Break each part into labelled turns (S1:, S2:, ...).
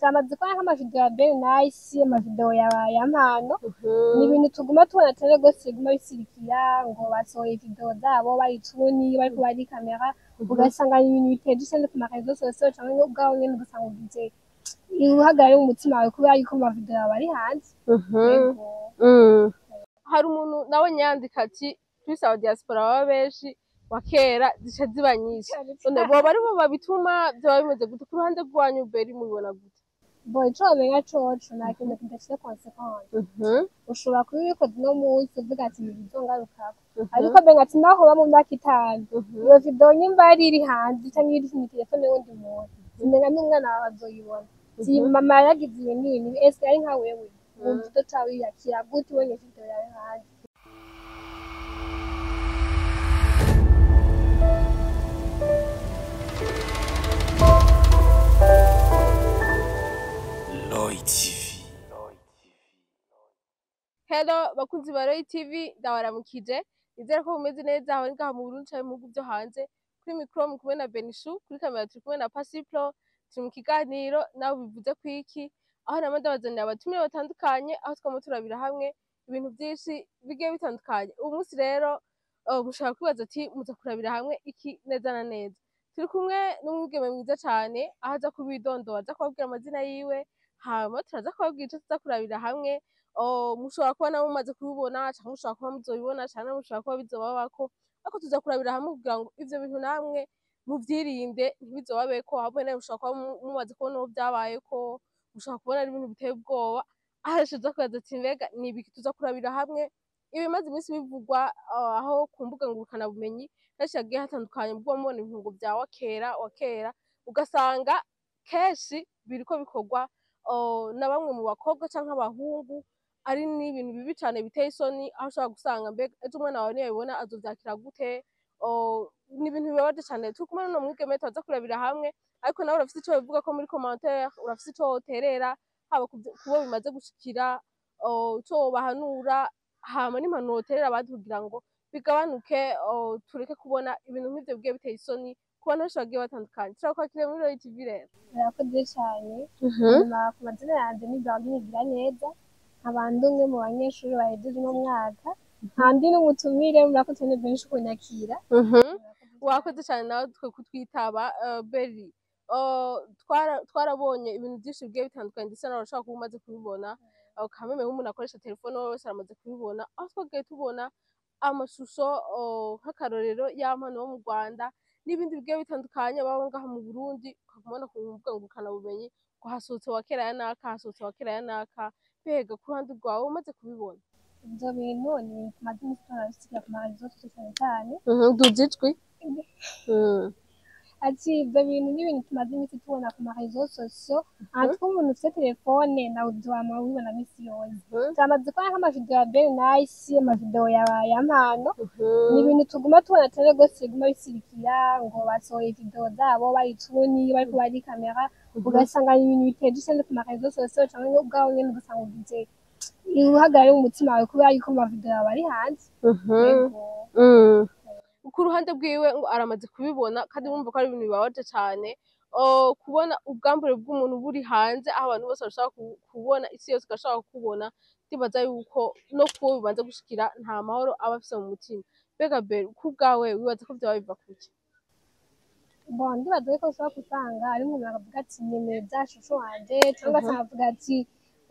S1: Turamaze kubona nk'amavideo ya Belle Nice, amavideo ya Mpano. Ni ibintu tuguma tubona cane gose, biguma bisirikira ngo basohoye video zabo bari tuni, bariko bari kamera, ugasanga ni ibintu biteje isoni ku ma réseaux sociaux, canke ubwawe nyene ugasanga ugize uruhagarara mu mutima wawe kubera yuko amavideo yawe ari hanze. Yego.
S2: Hari umuntu nawe nyandika ati twise aba diaspora baba benshi, wakera zica ziba nyinshi. None boba aribo babituma? Vyoba bimeze gute ku ruhande rwanyu, Beri, mubibona gute?
S1: Bon, ico womenya coco, nta kintu kidafise conséquence. Ushobora kuba ubikoze uno munsi uvuga ati ibi bizongarukako, ariko benga ati naho uba mu myaka 5, iyo video nyimba yari iri hanze canke iri mu telefone y'uwundi muntu, umenga n'umwana wawe azoyibona, si mama yaragize ibi n'ibi n'ibi. Ese ari nka wewe, wumva udoca wiyakira gute ubonye video yawe hanze?
S3: Lloyd TV.
S2: Hello bakunzi ba Roy TV, ndabaramukije, nizere ko mumeze neza aho ngaha mu Burundi canke mu bihugu vyo hanze. Kuri micro muri kumwe na Benishu, kuri kamera turi kumwe na Pasiplo. Turi mu kiganiro nawe bivuze kwiki, aho namwe ndabazanira abatumire batandukanye, aho twama turabira hamwe ibintu vyinshi bigiye bitandukanye. Uyu munsi rero mushobora kwibaza ati muza kurabira hamwe iki neza na neza? Turi kumwe n'umwigeme mwiza cane, aho aza kubidondora, aza kubabwira amazina yiwe, hama turaza kubabwira ico tuza kurabira hamwe. Mushobora kuba namwe mumaze kubibona, canke mushobora kuba muzobibona, canke mushobora kuba bizobabako, ariko tuza kurabira hamwe kugira ngo ivyo bintu namwe muvyirinde, ntibizobabeko. Ahubwo nawe mushobora kuba mumaze kubona uwo vyabayeko, mushobora kubona ari ibintu biteye ubwoba. Aho tuza kwibaza ati mbega ni ibiki? Tuza kurabira hamwe ibimaze iminsi bivugwa aho ku mbuga ngurukanabumenyi henshi hagiye hatandukanye, muguma mubona ibintu ngo vya wakera wakera, ugasanga kenshi biriko bikorwa na bamwe mu bakobwa canke abahungu, ari n'ibintu bibi cane biteye isoni, aho ushobora gusanga mbega ejo umwana wawe niyabibona azovyakira gute? Ni ibintu bibabaje cane. Turi kumwe n'uno mwigeme, turaza kurabira hamwe, ariko nawe urafise ico wobivuga ko muri commentaire, urafise ico woterera, haba kubo bimaze gushikira, ico wobahanura, hama n'impanuro woterera abandi kugira ngo bigabanuke, tureke kubona ibintu nk'ivyo bigiye biteye isoni ku bantu benshi bagiye batandukanye. Turakwakiriye muri Roy TV rero.
S1: Murakoze cane. Hanyuma ku mazina yanje ni Blandine Igiraneza, nkaba ndi umwe mu banyeshuri bahejeje uno mwaka, nkaba ndi n'umutumire. Murakoze cane benshi kunyakira.
S2: Wakoze cyane nawe twe kutwitaba. Beri, twarabonye ibintu byinshi bigiye bitandukanye, ndetse nawe urashobora kuba umaze kubibona. Kameme nk'umuntu akoresha telefone wese aramaze kubibona, aho twagiye tubona amashusho, nk'akarorero y'Ampano wo mu Rwanda n'ibindi bigiye bitandukanye baba ngaha mu Burundi, ukabona ku mbuga ngurukanabumenyi ngo hasohotse wa kera ya naka, hasohotse wa kera ya naka. Mbega ku ruhande rwawe umaze kubibona?
S1: Ivyo bintu ni ibintu tumaze iminsi tubona ku ma réseaux sociaux cane cane.
S2: Duza ijwi.
S1: Ati ivyo bintu ni ibintu tumaze iminsi tubona ku ma réseaux sociaux. Aha umuntu ufite telefone nawe ivyo wama ubibona misi yose. Turamaze kubona nk'amavideo ya Belle Nice, amavideo ya Mpano. Ni ibintu tuguma tubona cane gose, biguma bisirikira ngo basohoye video zabo bari tuni, bariko bari kamera, ugasanga ni ibintu biteje isoni ku ma réseaux sociaux, canke ubwawe nyene ugasanga ugize uruhagarara mu mutima wawe kubera yuko amavideo yawe ari hanze. Yego.
S2: Ku ruhande rwiwe ngo aramaze kubibona, kandi wumva ko ari ibintu bibabaje cane kubona ubwambure bw'umuntu buri hanze, aho abantu bose bashobora kubona, isi yose igashobora kukubona. Ndibaza yuko no kuwo bibanza gushikira nta mahoro aba afise mu mutima. Mbega Beri, ku bwawe wibaza ko vyoba biva kuki?
S1: Bon, ndibaza yuko ushobora gusanga ari umuntu akavuga ati nyemeza shusho wanje, cyangwa se akavuga ati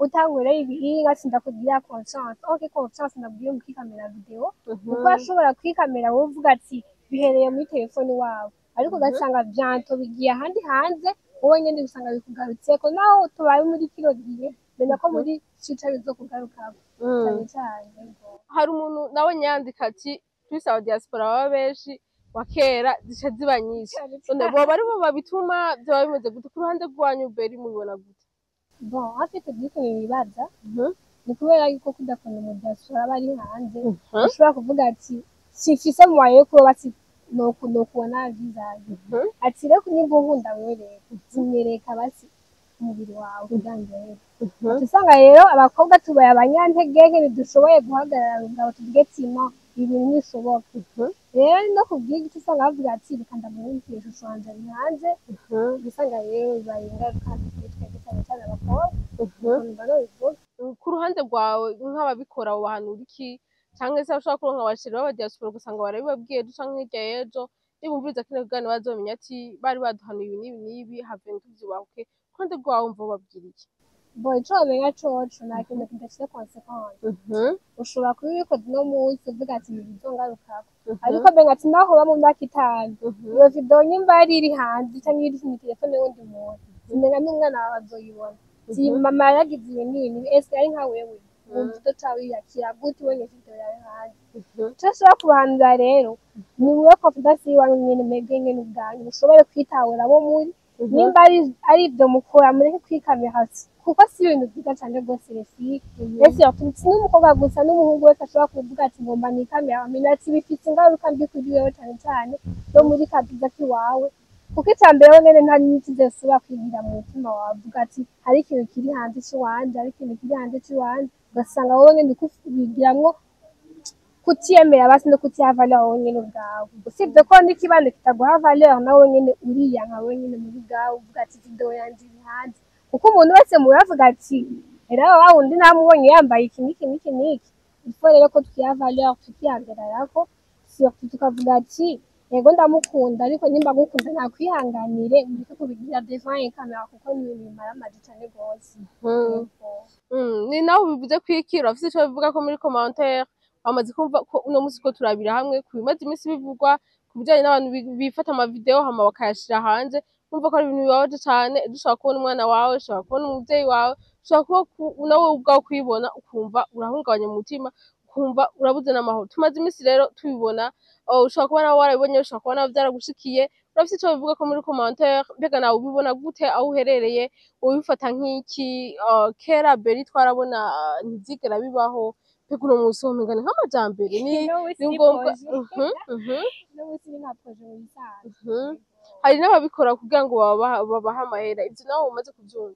S1: utangure ibihinga sindakugira confiance, ok, confiance ndabwiye mu kwikamera video, kuko ashobora kwikamera wowe uvuga ati bihereye muri telefone wawe, ariko ugasanga bientôt bigiye ahandi hanze, wowe nyene usanga bikugarutseko. Naho tubaye muri kino gihe, menya ko muri future bizokugarukako cyane cyane. Yego.
S2: Hari umuntu nawe nyandika ati twise aba diaspora baba benshi, wakera zica ziba nyinshi. None boba aribo babituma? Vyoba bimeze gute ku ruhande rwanyu, Beri, mubibona gute?
S1: Bon, en fait byinshi bibaza ni kubera yuko kudakunda umu diaspora aba ari hanze, ushobora kuvuga ati simfise moyen yo kuba bati nokubona visage, ati rero nimba unkunda wewe rero zinyereka basi umubiri wawe kugira ngo ndebe. Usanga rero abakobwa tubaye abanyantegeke, ntidushoboye guhagarara ngo tuvuge ati no, ibi bintu ntibishoboka. Rero no kubwira icyo usanga bavuga ati reka ndamurungikire ishusho wanje ari hanze, usanga rero bibaye ingaruka kuri twebwe cyane cyane. Ukuntu nobivuga.
S2: Ku ruhande rwawe, nk'ababikora wobahanura iki? Canke se bashobora kuronka aba chéri b'aba diaspora, ugasanga barabibabwiye ejo canke hirya y'ejo, nibumviriza kino kiganiro bazomenya ati bari baduhanuye ibi n'ibi n'ibi, have ntituvyubahuke. Ku ruhande rwawe wumva wobabwira iki?
S1: Bon, ico womenya coco, nta kintu kidafise conséquence. Ushobora kuba ubikoze uno munsi uvuga ati ibi bizongarukako, ariko menya ati naho hoba mu myaka 5, iyo video nyimba yari iri hanze canke iri mu telefone y'uwundi muntu, umenya n'umwana wawe azoyibona, ati mama yaragize ibi n'ibi n'ibi. Ese ari nka wewe, wumva udoca wiyakira gute ubonye video yawe hanze? Ico nshobora kubahanura rero ni wowe confiance yiwanyu nyene, mwebwe nyene ubwanyu mushobore kwitahura abo muri. Nimba ari ivyo mukora, mureke kwikamera, kuko si ibintu vyiza cane rwose. Resi ese si n'umukobwa gusa, n'umuhungu wese ashobora kuvuga ati ngomba nikamera, amenya ati bifise ingaruka mbi kuri wewe, cane cane no muri kazoza kiwawe, kuko ica mbere wenyene nta n'icizere usubira kwigira mu mutima wawe, uvuga ati hari ikintu kiri hanze c'iwanje, hari ikintu kiri hanze c'iwanje, ugasanga wowe nyene uriko ubigiramwo kutiyemera, basi no kutiha valeur wowe nyene ubwawe. Usibye ko n'ikibano kitaguha valeur, nawe nyene uriyanka wowe nyene muri ubwawe, uvuga ati video yanje iri hanze, kuko umuntu wese muravuga ati era wa wundi namubonye yambaye iki n'iki n'iki n'iki. Il faut rero ko twiha valeur, tukihagararako, surtout tukavuga ati yego ndamukunda, ariko nimba agukunda ntakwihanganire, mureke kubigira devant caméra, kuko ni ibintu bimara amaje cane gose. Yego.
S2: Ni nawe bivuze kwiki? Urafise ico bivuga ko muri commentaire. Bamaze kumva ko uno musi ko turabira hamwe ku bimaze iminsi bivugwa ku bijanye n'abantu bifata ama video hama bakayashira hanze. Urumva ko ari ibintu bibabaje cane. Ejo ushobora kubona umwana wawe, ushobora kubona umuvyeyi wawe, ushobora kuba nawe ubwawe kuyibona ukumva urahungabanya mu mutima, ukumva urabuze n'amahoro. Tumaze iminsi rero tubibona. Oh, ushobora kuba nawe warabibonye, ushobora kuba nawe vyaragushikiye. Urafise ico bivuga ko muri commentaire. Mbega nawe ubibona gute aho uherereye? Ubifata nk'iki? Kera Beri twarabona ntivyigera bibaho. Mbega uno munsi womenga ni nk'amajambere, ni
S1: No munsi
S2: ni
S1: ni
S2: ngombwa.
S1: projet. No munsi ni nka projet mu bisanzwe.
S2: Hari n'ababikora kugira ngo babahe amahera. Ivyo nawe umaze kuvyumva?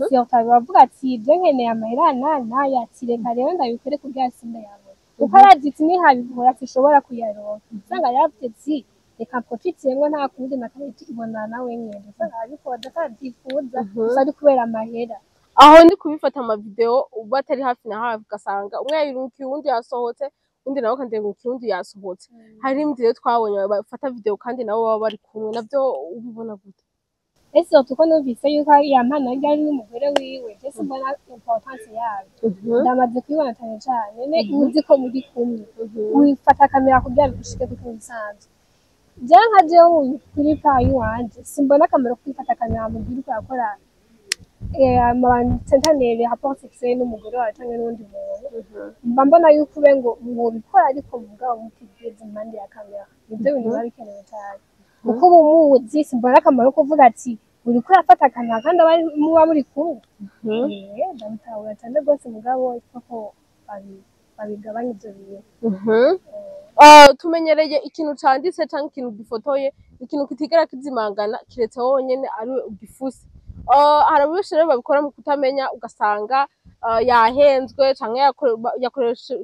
S1: Surtout bavuga ati ibyo nkeneye amahera naya, ati reka rero ndabikore kugira sindayabona, kuko arazi ati nihabikora sinshobora kuyaronka. Usanga yaravuze ati reka mprofitiremwo, nta kundi, na kare ibona nawe nyene, usanga arabikora atavyifuza, gusa ari kubera amahera.
S2: Aho ndi kubifata ama video batari hafi na hafi, ugasanga umwe yayirungikiye uwundi yasohotse, uwundi nawe akanderungikiye uwundi yasohotse. Hari n'ibindi rero twabonye bafata video kandi nabo baba bari kumwe. Navyo ubibona gute?
S1: Ese surtout ko numvise yuko ya mpano yari n'umugore wiwe, je simbona importance yabyo. Ndamaze kubibona cane cane ne uzi ko muri kumwe wifata kamera kugira bigushike kuko bisanzwe. Jewe nka jewe kuri pa yiwanje simbona akamaro ko kwifata kamera mu gihe uriko urakora amacentanere rapport sexuel n'umugore wawe canke n'uwundi muntu. Mba mbona yuko ube ngo mwobikora, ariko mugabo mutigeze impande ya kamera, nivyo bintu biba bikenewe cane, kuko ubu muzi simbona akamaro ko kuvuga ati uriko urafata kamera kandi aba muba muri kumwe. Ndabitahura cane rwose, mugabo koko babigabanya ivyo bintu.
S2: Tumenyereye ikintu canditse canke ikintu gifotoye, ikintu kitigera kizimangana kiretse wonyene ariwe ugifuse. Hari abenshi rero babikora mu kutamenya, ugasanga yahenzwe canke yakoreshe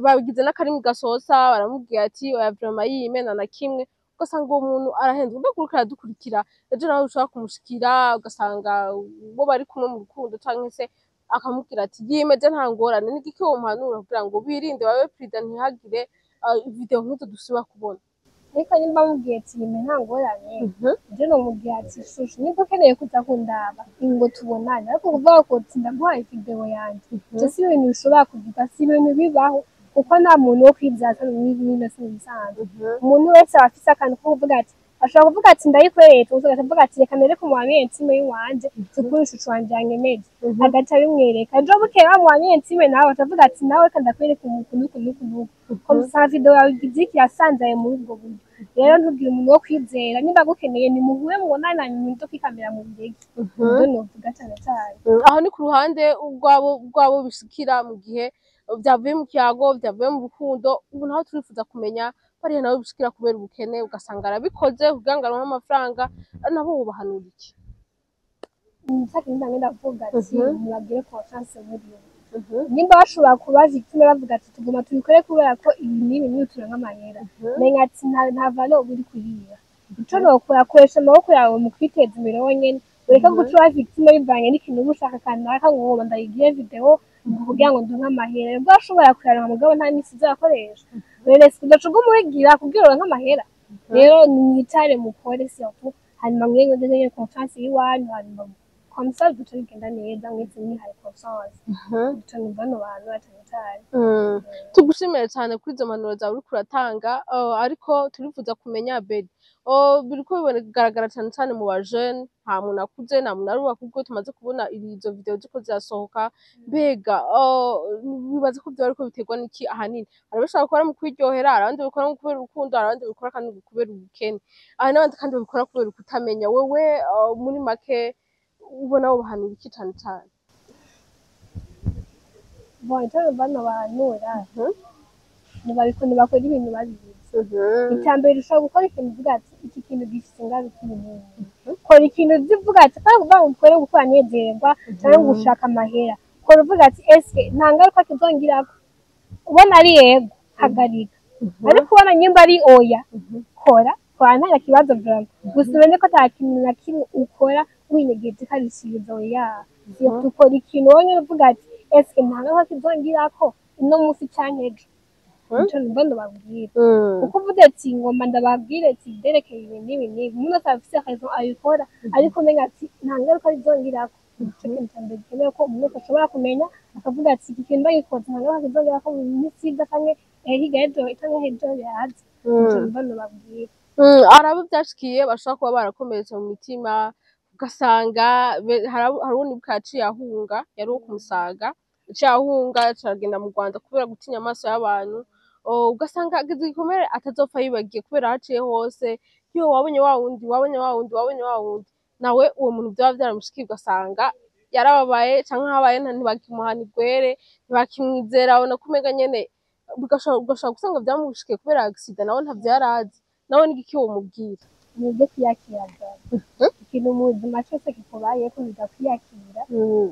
S2: babigize n'akarimi gasosa, baramubwiye ati oya vraiment yimena na kimwe, ugasanga uwo muntu arahenzwe. Mbega uriko aradukurikira, ejo nawe ushobora kumushikira, ugasanga uwo bari kumwe mu rukundo canke se akamubwira ati yimeze nta ngorane, ni igiki womuhanura kugira ngo birinde, babe prudent, ntihagire video nk'izo dusubira kubona?
S1: Ariko nimba mubwiye ati yime nta ngorane, je nomubwira ati chouchou, nimba ukeneye kuza kundaba ngo tubonane, ariko kuvuga ko ati ndaguhaye video yanje, ivyo si ibintu bishobora kuvuga, si ibintu bibaho, kuko nta muntu wo kwivyaza n'ino si ibisanzwe. Umuntu wese aba afise akantu ko kuvuga ati ashobora kuvuga ati ndayikwereka, ugaca avuga ati reka nereke umu ami intime yiwanje tukuri chouchou wanje yanyemeje, agaca abimwereka. Ejo bukeye wa mu ami intime nawe acavuga ati nawe reka ndakwereka uku n'uku n'uku n'uku, comme ça video yawe igize iki yasanzaye muri ubwo buryo. Rero ntugire umuntu wo kwizera. Nimba agukeneye nimuhure mubonane, hanyuma ibintu vyo kwikamera mu birege, nivyo novuga cane cane.
S2: Aho ni ku ruhande rwabo bishikira mu gihe vyavuye mu kiyago, vyavuye mu rukundo. Ubu naho turifuza kumenya bariya nabo bishikira kubera ubukene, ugasanga arabikoze kugira ngo aronke amafaranga, nabo wobahanura iki?
S1: Ca kintu namye ndavuga ati mubagire confiance muri bo. Nimba bashobora kuba victime bavuga ati tuguma tubikore kubera ko ibi n'ibi n'ibi turonka amahera, menya ati nta valeur uba uriko uriha. Ico nokora, koresha amaboko yawe mu kwiteza imbere wonyene. Ureke guca uba victime bivanye n'ikintu uba ushaka kanaka, ngo ngo ndayigire video ngo kugira ngo ndonke amahera. Ubwo ashobora kuyaronka, mugabo nta misi izakoresha. Rero ugaca uguma ubigira kugira uronke amahera. Rero mwicare mukore, surtout hanyuma mwige nyene confiance y'iwanyu, hanyuma comme ça bica bigenda neza, mwese mwihaye confiance. Bica numva bano bantu cane cane.
S2: Tugushimire cyane kuri izo mpanuro zawe uriko uratanga, ariko turifuza kumenya, Beri, biriko bigaragara cyane cyane mu bajene, nta muntu akuze, nta muntu arubaka, ubwo tumaze kubona izo video ziko zirasohoka. Mbega wibaza ko vyoba ariko biterwa n'iki ahanini? Hari abashaka gukora mu kwiryohera, hari abandi babikora mu kubera urukundo, hari abandi babikora kandi kubera ubukene, hari n'abandi kandi babikora kubera ukutamenya. Wewe muri make ubona wobahanura iki cane cane?
S1: Bon, ico bano bahanura, ntibakora ibintu babizi. Icya mbere, ushobora gukora ikintu uvuga ati iki kintu gifite ingaruka iyi n'iyi. Kora ikintu uzi uvuga ati, kandi kuvuga ngo ukore gukora nezerwa cyangwa gushaka amahera, kora uvuga ati eske nta ngaruka kizongirako? Ubona ari yego, hagarika. Ariko ubona nyimba ari oya, kora kora, nta kibazo vraiment. Gusa umenye ko ata kintu na kimwe ukora winyegeje karishiriza, oya. Ukora ikintu wowe nyene uvuga ati eske nta ngaruka kizongirako uno munsi canke ejo? Ico numva ndababwira, kuko uvuze ati ngomba ndababwire ati ibyerekeye ibi n'ibi n'ibi, umuntu wese afise raison abikora, ariko umenya ati nta ngaruka bizongirako. Ico kintu ca mbere gikenewe ko umuntu wese ashobora kumenya, akavuga ati iki kintu ndagikoze, nta ngaruka kizongirako mu minsi iza canke hirya y'ejo canke ejo yaza. Ico numva ndababwira.
S2: Hari abo vyashikiye bashobora kuba barakomeretse mu mitima, ugasanga hari uwo nibuka yaciye ahunga, yari uwo kumusaga, yaciye ahunga aca aragenda mu Rwanda kubera gutinya amaso y'abantu. Ugasanga agize igikomere atazopfa yibagiye, kubera aho aciye hose, yo wabonye wa wundi, wabonye wa wundi, wabonye wa wundi. Nawe uwo muntu vyoba vyaramushikiye, ugasanga yarababaye canke habaye ntibakimuhana igwere, ntibakimwizera, abona ko umenga nyene ugashobora gusanga vyamushikiye kubera accident, nawe ntavyo yarazi. Nawe n'igiki womubwira?
S1: Ni ibyo kwiyakira bwawe. Ikintu mu buzima cyose kikubayeko, biga kwiyakira,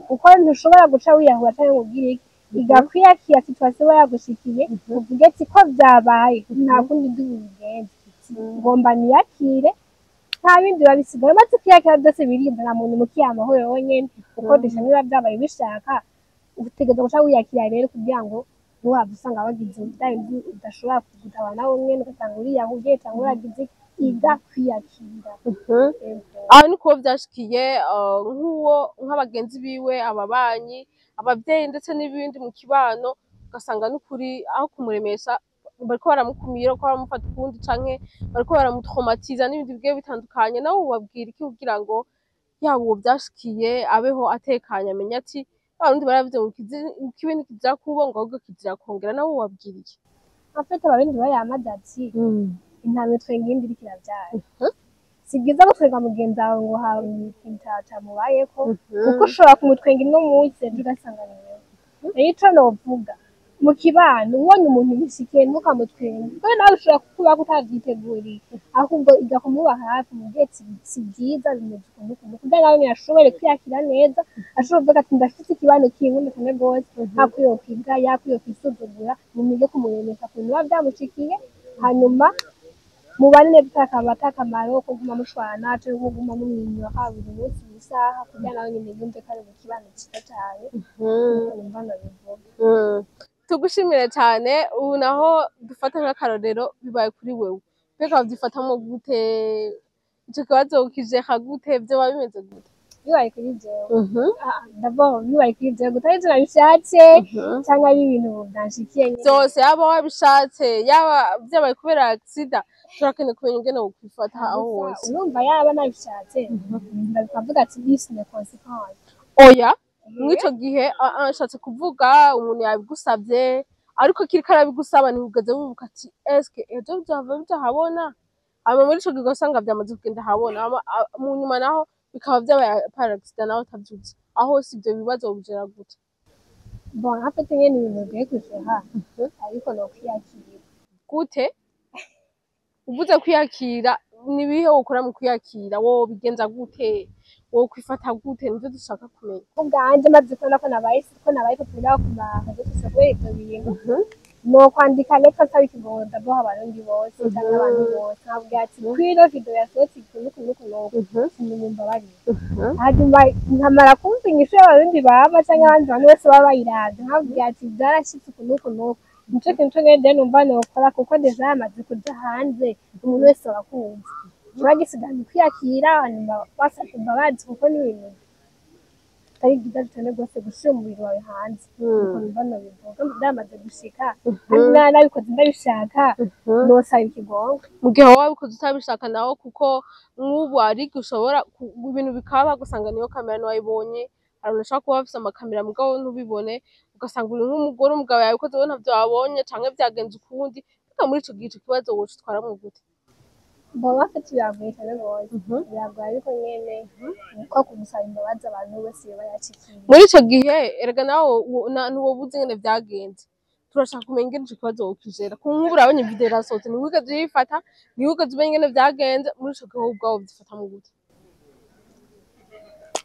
S1: kuko ntushobora guca wiyahura canke ngo ugire iki. Iga kwiyakira situation iba yagushikiye, uvuge ati ko vyabaye, nta kundi ndi bubigenze, ngomba niyakire, nta bindi biba bisigaye. Umaze kwiyakira byose birinda, nta muntu mukiye amahoro wonyene, kuko déjà niba vyabaye ubishaka, utegerezwa guca wiyakira rero, kugira ngo ntiwave usanga wagize bya bindi udashobora gutabara nawe nyene, ugasanga uriyahuye canke uragize iki. Iga kwiyakira. Ego.
S2: Aho ni kubo vyashikiye, nk'uwo nk'abagenzi biwe, ababanyi, abavyeyi, ndetse n'ibindi mu kibano, ugasanga n'ukuri aho kumuremesha bariko baramukumira, ko baramufata ukundi canke bariko baramutraumatiza n'ibindi bigiye bitandukanye. Nawe wobabwira iki kugira ngo yaba uwo vyashikiye abeho atekanye, amenye ati abarundi baravuze ngo ikibi ntikizira kuba, ngo ahubwo kizira kongera? Nawe wobabwira iki?
S1: En fait, abarundi baramaze ati intama itwenga iyindi iriko iravyara. Si byiza gutwenga mugenzi wawe ngo hari ikintu camubayeko, kuko ushobora kumutwenga ino munsi, ejo ugasanga ni wewe. Rero ico novuga, mu kibano ubonye umuntu bishikiye, ntukamutwenge, kuko nawe ushobora kuba utavyiteguriye. Ahubwo iga kumuba hafi, umubwire ati si byiza, bimeze ukuntu ukuntu, kugira nawe nyene ashobore kwiyakira neza, ashobore kuvuga ati ndafise ikibano kinkunda cane gose, ntako yokwigaya, ko yokwisuzugura. Mumige kumuremesha ku bintu biba vyamushikiye, hanyuma mubane neza. Akaba atakamaro ko kuguma mushwana canke kuguma mumwinyura buri munsi, buri saha, kugira nawe nyene yumve ko ari mu kibano ciza cane. Niko numva nobivuga.
S2: Tugushimire cyane. Ubu naho dufata nk'akarorero, bibaye kuri wewe, mbega wavyifatamwo gute? Ico kibazo ukijeka gute? Vyoba bimeze gute?
S1: Bibaye kuri jewe, d'abord bibaye kuri jewe gusa arivyo nabishatse canke ari ibintu vyanshikiye nyene?
S2: Vyose, yaba wabishatse, yaba vyabaye kubera accident, turakeneye kumenya ingene wokwifata aho
S1: Gusa
S2: hose.
S1: Urumva, yaba nabishatse, ndavuga ati this ni conséquence.
S2: Oya, mw'ico gihe nshatse kuvuga umuntu yabigusavye, ariko kiriko arabigusaba ntiwigeze wibuka ati eske ejo bizohava bija ahabona? Hama muri ico gihe ugasanga vyamaze kugenda ahabona. Hama mu nyuma naho bikaba vyabaye par accident, nawe utavyuzi. Aho hose ivyo bibazo wobigera gute?
S1: Bon, en fait nyene ibintu bigoye kujera, ariko no kwiyakira.
S2: Gute? Uvuze kwiyakira, nibihe wokora mu kwiyakira? Wobigenza gute? Wokwifata gute? Nivyo dushaka kumenya.
S1: Ubwanje maze kubona ko nabaye populaire ku ma réseaux sociaux kubera ivyo bintu, No kwandika lettre nsaba ikigongo ndaboha Abarundi bose canke abantu bose, nkabwira ati kuri ino video yasohotse iku nuku nuku nuku, sinumumbabarire. Hanyuma nkamara kumva inyishu y'Abarundi baba canke abandi bantu bose baba bayiravye, nkabwira ati vyarashitse uku nuku nuku. Nico kintu conyene numva nokora, kuko déjà yamaze kuja hanze, umuntu wese abakumva, kiba gisigaye ni kwiyakira, hanyuma basabye imbabazi, kuko ni ibintu bitari byiza cane rwose gushira umubiri wawe hanze. Uko numva nobivuga, byamaze gushika kandi nabikoze ndabishaka, nosaba ikigongo.
S2: Mu gihe wowe wabikoze utabishaka nawe, kuko nk'ubu hari igihe ushobora ibintu bikaba ugasanga niyo kamera ntiwayibonye. Hari abantu bashobora kuba bafise amakamera mugabo ntubibone, ugasanga uri nk'umugore, umugabo yabikoze wowe ntavyo wabonye, canke vyagenze ukundi. Mbega muri ico gihe ico kibazo wocitwaramwo gute?
S1: Bon, en fait biragoye cane rwose, biragoye, ariko nyene niko kumusaba imbabazi abantu bose yoba yacikiye.
S2: Muri ico gihe erega nawe ntiwoba uzi ingene vyagenze. Turashaka kumenya ingene ico kibazo wokijera, kuko nk'ubu urabonye video irasohotse, ntiwigeze uyifata, ntiwigeze umenya ingene vyagenze. Muri ico gihe wowe ubwawe uvyifatamwo gute?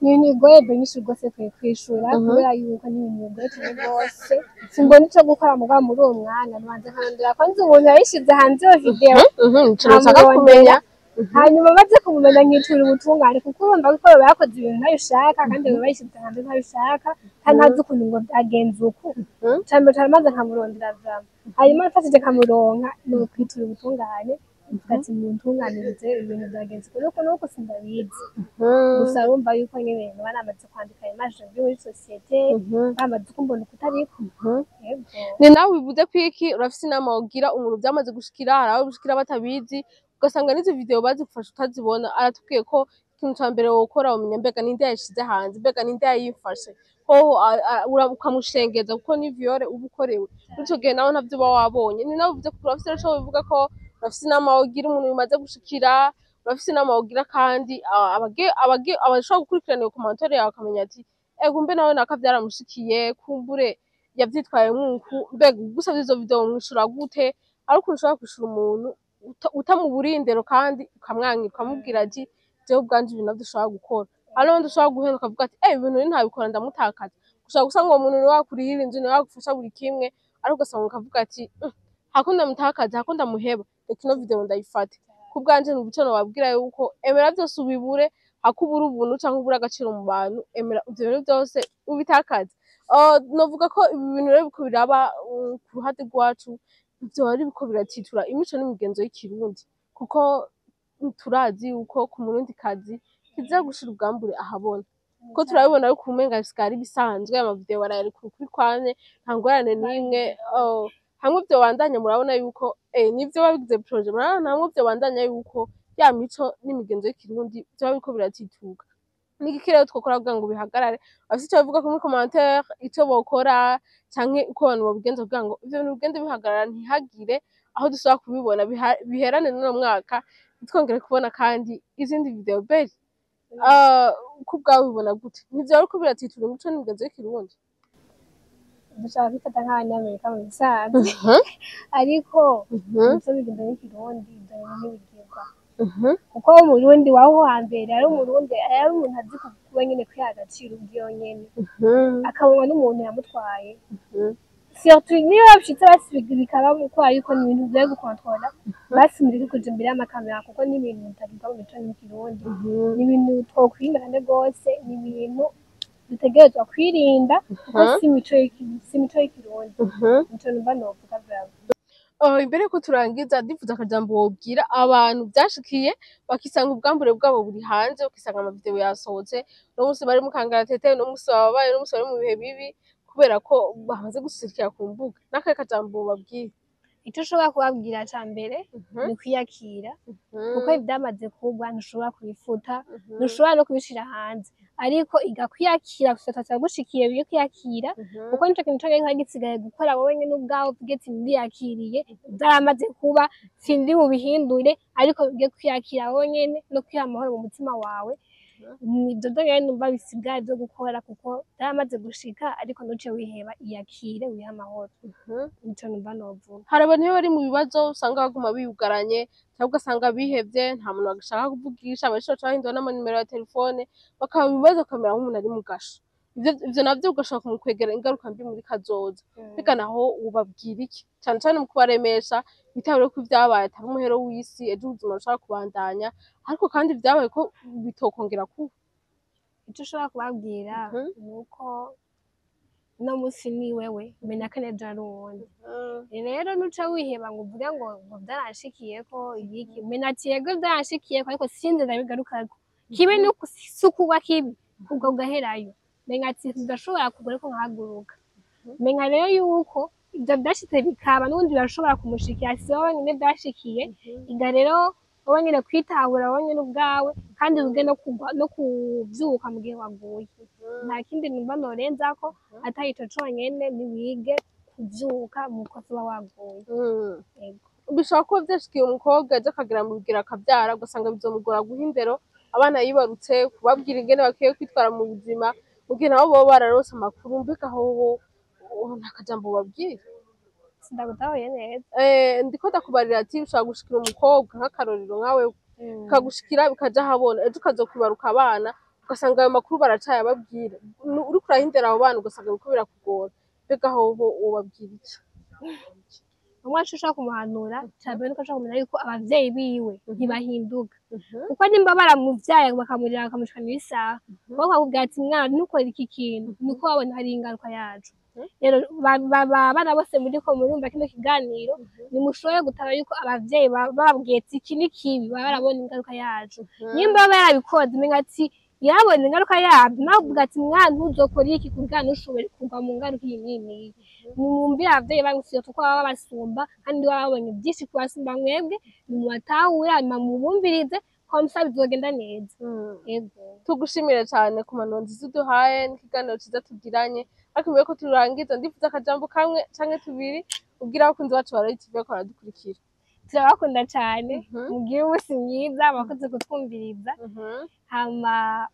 S1: Ni ibintu bigoye byinshi rwose kwishura, kubera yuko ni ibintu bigoye cyane rwose. Simbona ico gukora mugabo muri uwo mwanya nbanza nkarondera ko nzi umuntu yayishize hanze iyo video.
S2: Ico nshaka kumenya.
S1: Hanyuma maze kumumenya nkitura ubutungane, kuko urumva ko baba yakoze ibintu ntabishaka, kandi baba bayishyize hanze ntabishaka, kandi ntazi ukuntu ngo byagenze uku. Cambere cane maze nkamurondera vyama, hanyuma mfashije nkamuronka, ni ukwitura ubutungane, mvuga ati muntunganirize, ibintu byagenze uku nuku nuku, sindabizi. Gusa urumva yuko nyene baba namaze kwandika image mbi muri société, bamaze kumbona ukutariko. Yego.
S2: Ni nawe bivuze ko iki urafise inama wogira umuntu byamaze gushikira? Hari abo bishikira batabizi, ugasanga n'izo video bazigufasha utazibona. Aratubwiye ko ikintu ca mbere wokora womenya mbega ninde yayishize hanze, mbega ninde yayifashe hoho, ukamushengeza, kuko ni viol uba ukorewe muri ico gihe, nawe ntavyo uba wabonye. Ni nawe bivuze ko urafise ico bivuga ko urafise inama wogira umuntu bimaze gushikira. Urafise inama wogira kandi abashobora gukurikirana iyo commentaire yawe, akamenya ati ego mbe nawe naka vyaramushikiye, kumbure yavyitwayemwo uku. Mbega ugusavye izo video mwishura gute? Ari ukuntu ushobora kwishura umuntu utamuburiye indero kandi ukamwangira, ukamubwira ati jewe ubwanje ibintu navyo ushobora gukora. Hari n'uwundi ushobora guhenda ukavuga ati ibintu rero ntabikora, ndamutakaza. Ushobora gusanga uwo muntu niwe wakurihira inzu, niwe wagufasha buri kimwe, ariko ugasanga ukavuga ati hako ndamutakaza, hako ndamuheba, reka ino video ndayifate." Ku bwanje ni ubuco nobabwira yuko emera vyose ubibure, hako ubura ubuntu canke ubura agaciro mu bantu. Emera ivyo bintu vyose ubitakaze. Novuga ko ibi bintu rero biriko biraba ku ruhande rwacu, vyoba biriko biratitura imico n'imigenzo y'Ikirundi, kuko turazi yuko ku Murundikazi kizira gushira ubwambure ahabona, kuko turabibona yuko umenga bisigaye ari ibisanzwe, amavideo barayarekura ukuri kwamye, nta ngorane n'imwe. Hamwe vyobandanya, murabona yuko nivyo babigize projet, murabona hamwe vyobandanya yuko ya mico n'imigenzo y'Ikirundi vyoba biriko biratituka. Ni igiki rero twokora kugira ngo bihagarare? Bafise ico babivuga muri commentaire, ico bokora canke uko abantu bobigenza kugira ngo ivyo bintu bigende bihagarara, ntihagire aho dushobora kubibona, biherane n'uno mwaka, ntitwongere kubona kandi izindi video. Beri ko ubwawe ubibona gute? Ntivyoba biriko biratitura imico n'imigenzo y'Ikirundi?
S1: Dushaka kwifata nk'Abanyamerika mu bisanzwe, ariko imico n'imigenzo y'Ikirundi ivyo bintu ntibigirwa, kuko Umurundi waho hambere ari Umurundi, ari umuntu azi kuba nyene kwiha agaciro ubwiyo nyene, akabonwa n'umuntu yamutwaye. Surtout niyo bashitse basi bikaba uko, ariko ni ibintu bigoye gukontrola. Basi mureke kuja imbere y'amakamera, kuko ni ibintu bitagirwa mu mico y'Ikirundi. Ni ibintu twokwirinda cane rwose, ni ibintu dutegerezwa kwirinda, kuko si imico y'Ikirundi. Nico numva novuga vraiment.
S2: Imbere yuko turangiza, ndifuza akajambo wobwira abantu vyashikiye bakisanga ubwambure bwabo buri hanze, bakisanga amavideo yasohotse, uno munsi bari mu kangaratete, uno munsi bababaye, uno munsi bari mu bihe bibi kubera ko bamaze gusirikira ku mbuga. N'akahe kajambo wobabwira?
S1: Ico ushobora kubabwira ca mbere ni kwiyakira, kuko ivyamaze kugwa ntushobora kubifuta, ntushobora no kubishira hanze, ariko iga kwiyakira gusa. Kiragushikiye, bige kwiyakira, kuko nico kintu conyene kiba gisigaye gukora wowe nyene ubwawe, uvuge ati ndiyakiriye, vyaramaze kuba, sindi bubihindure, ariko bige kwiyakira wowe nyene no kwiha amahoro mu mutima wawe. Nivyo vyonyene numva bisigaye vyo gukora, kuko vyaramaze gushika, ariko ntuce wiheba, iyakire, wihe amahoro. Nico numva novuga.
S2: Hari abantu iyo bari mu bibazo usanga baguma biyugaranye, cyangwa ugasanga bihevye, nta muntu bagishaka kuvugisha, benshi baca bahindura n'amanimero ya telefone, bakaba mu bibazo bakamera nk'umuntu ari mu gasho. Ivyo navyo ugashobora kumukwegera ingaruka mbi muri kazoza. Mbega naho ubabwira iki, cane cane mu kubaremesha bitabire ko ivyabaye atari umuhero w'isi, ejo ubuzima bushobora kubandanya, ariko kandi vyabaye ko bitokongera kuba?
S1: Ico ushobora kubabwira ni uko uno munsi ni wewe, menya ko n'ejo ari uwundi. Rero nuca wiheba ngo uvuge ngo vyaranshikiye ko ibiki, menya ati yego vyaranshikiye ko, ariko sinzi ndabigarukako. Kibi ni si ukugwa kibi, kugwa ugaherayo. Menya ati ndashobora kugwa ariko nkahaguruka. Menya rero yuko ivyo vyashitse bikaba n'ubundi birashobora kumushikira, si wowe wenyene vyashikiye. Iga rero wowe nyene kwitahura wowe nyene ubwawe, kandi wige no kugwa no kuvyuka mu gihe waguye. Nta kindi numva norenzako atari ico conyene, niwige kuvyuka mu kosa uba waguye. Yego.
S2: Bishobora kuba vyashikiye umukobwa, ejo akagera mu bigero akavyara, ugasanga bizomugora guha indero abana yibarutse, kubabwira ingene bakwiye kwitwara mu buzima, mu gihe nabo boba bararonse amakuru. Mbega hoho nta kajambo ubabwira?
S1: Sindagutahuye neza.
S2: Ndiko ndakubarira ati ushobora gushikira umukobwa nk'akarorero nkawe, bikagushikira bikaja ahabona, ejo ukazokwibaruka abana, ugasanga ayo makuru baracayababwira. Uriko urahindera abo bana, ugasanga biriko birakugora. Mbega hoho wobabwira iki?
S1: Umwana ushobora kumuhanura cyane nuko ashobora kumenya yuko abavyeyi biwe ntibahinduka, kuko nimba baramuvyaye bakamurera bakamushikana isaha, bo bakakubwira ati mwana ntukore iki kintu, niko babona hari ingaruka yacu. Rero bana bose muriko murumva kino kiganiro, nimushobore gutaba yuko abavyeyi bababwiye ati iki ni kibi, baba barabona ingaruka yacu. Nimba yarabikoze, menya ati yarabonye ingaruka yabyo, nawe uvuga ati mwana ntuzokore iki kugira ntushobore kugwa mu ngaruka iyi n'iyi n'iyi. Nimwumvire abavyeyi banyu, kuko baba babasumba kandi baba babonye byinshi kubasumba mwebwe. Nimubatahure hanyuma mubumvirize, comme ça bizogenda neza. Yego.
S2: Tugushimire cyane ku mpanuro nziza uduhaye n'ikiganiro cyiza tugiranye. Ariko mbere ko turangiza, ndifuza akajambo kamwe canke tubiri ubwira abakunzi bacu ba Royal TV ko baradukurikira.
S1: Turabakunda cyane. Mugire umunsi mwiza, abakoze kutwumviriza. Hama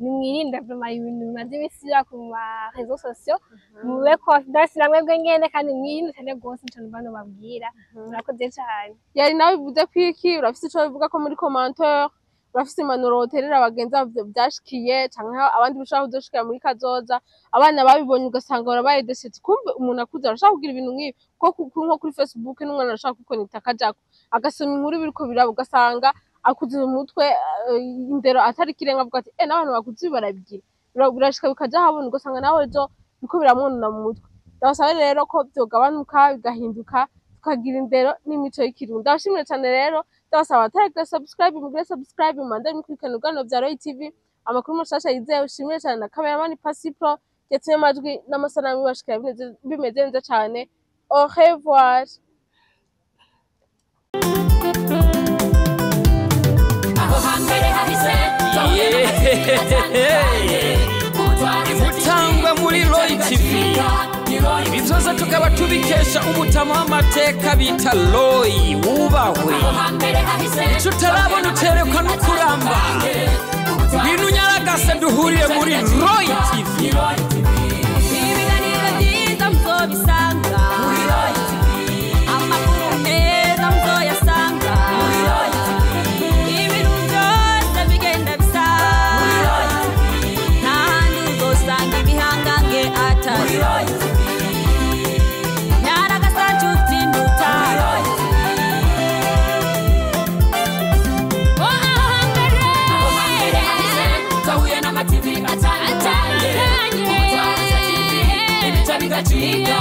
S1: nimwirinde vraiment ibintu bimaze iminsi biba ku ma réseaux sociaux, mube confidence na mwebwe nyene, kandi mwirinde cyane rwose. Nico numva nobabwira. Murakoze cyane.
S2: Yari nawe bivuze ko iki urafise ico bivuga ko muri commentaire, urafise impanuro woterera abagenzi babo vyashikiye, canke abandi bishobora kuzoshikira muri kazoza, abana babibonye ugasanga barabaye déçus? Kumbe umuntu akuze arashaka kugira ibintu nk'ibi, ko nko kuri Facebook n'umwana arashaka kwikonekta akajako agasoma inkuru biriko biraba, ugasanga akuze mu mutwe, indero atari ikirenga, avuga ati eh n'abantu bakuze ibi barabigira. Birashika bikaja ahabona, ugasanga nawe ejo biriko biramwonona mu mutwe. Ndabasaba rero ko vyogabanuka, bigahinduka, tukagira indero n'imico y'ikirundi. Ndabashimire cane rero, ndabasaba abataragira subscribe mugire subscribe, mubandanye mukurikirana ibiganiro vya Royal TV, amakuru mashasha yizewe. Ushimire cane na cameraman Pasipro yatumye amajwi n'amasanamu bibashikira bimeze neza cane. Au revoir.
S3: Aho hambere hahise.
S4: Imutangwa muri Roy TV, ibi byose tukaba tubikesha umutama w'amateka bita Roy wubahwe. Icyo utarabona uterekwa no kuramba. Ngwino unyaragase duhurire muri Roy TV.
S3: Ibiganiro byiza muzobisanga, amakuru meza muzoyasanga, ibintu byose bigenda bisa, nta handi uzosanga ibihangange atari nyaragasa nshuti ndutaro. Oh, aho hambere
S5: Twahuye n'amativi atandukanye,
S3: atandukanye,
S5: Ubutwariza TV, ibica bigacika.